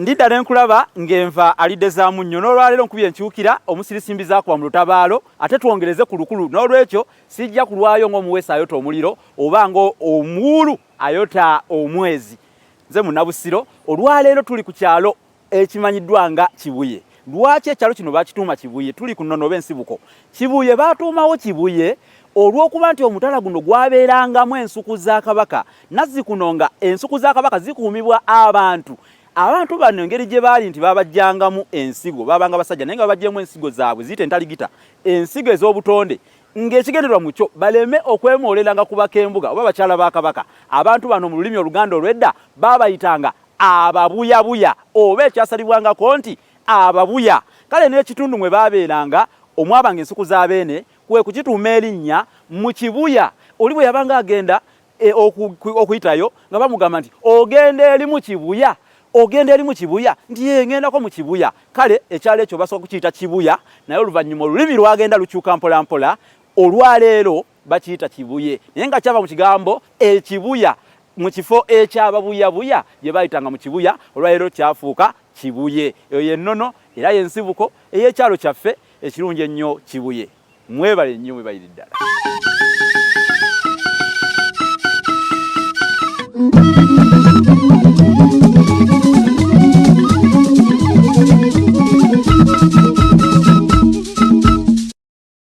Ndidda ne nkulaba ng'enva alidde za munnyo. N'olwaleero nkubye enkyukira omusirisimbi zaakuba mu lutabaalo ate twongereze ku lukulu. N'olwekyo sijja kulwayo ng'omuweesi ayota omuliro oba ng'omuwuulu ayota omwezi. Nze Munnabusiro. Olwaleero tuli ku kyalo ekimanyiddwa nga Kibuye. Lwaki ekyalo kino bakituuma Kibuye? Tuli ku nnono oba ensibuko. Kibuye baatuumawo Kibuye olw'okuba nti omutala guno gwabeerangamu ensuku za Kabaka. Nazzikuno nga ensuku za Kabaka zikuumibwa abantu. Abantu bano engeri gye baali nti babajjangamu ensigo, babanga basajja naye nga babajjeemu ensigo zaabwe ziyite entaligita, ensigo ez'obutonde ng'ekigendererwa mu kyo baleme okwemooleranga ku bakembuga oba bakyala ba Kabaka. Abantu bano mu lulimi Oluganda olw'edda baabayitanga ababuyabuya oba ekyasalibwangako nti ababuya. Kale n'ekitundu mwe baabeeranga omwabanga ensuku za Beene kwe kukituuma erinnya mu Kibuya. Oli bwe yabanga agenda e, okuyitayo nga bamugamba nti ogenda eri mu Kibuya, ogenda eri mu Kibuya, nti ye ngendako mu Kibuya. Kale ekyalo ekyo basooka kukiyita Kibuya, naye oluvannyuma olulimi lwagenda lukyuka mpolampola, olwaleero bakiyita Kibuye, naye nga kyava mu kigambo ekibuya, mu kifo ekyababuyabuya gye baayitanga mu Kibuya, olwaleero kyafuuka Kibuye. Eyo y'ennono era y'ensibuko ey'ekyalo kyaffe ekirungi ennyo Kibuye. Mwebale nnyo, mwebalire ddala.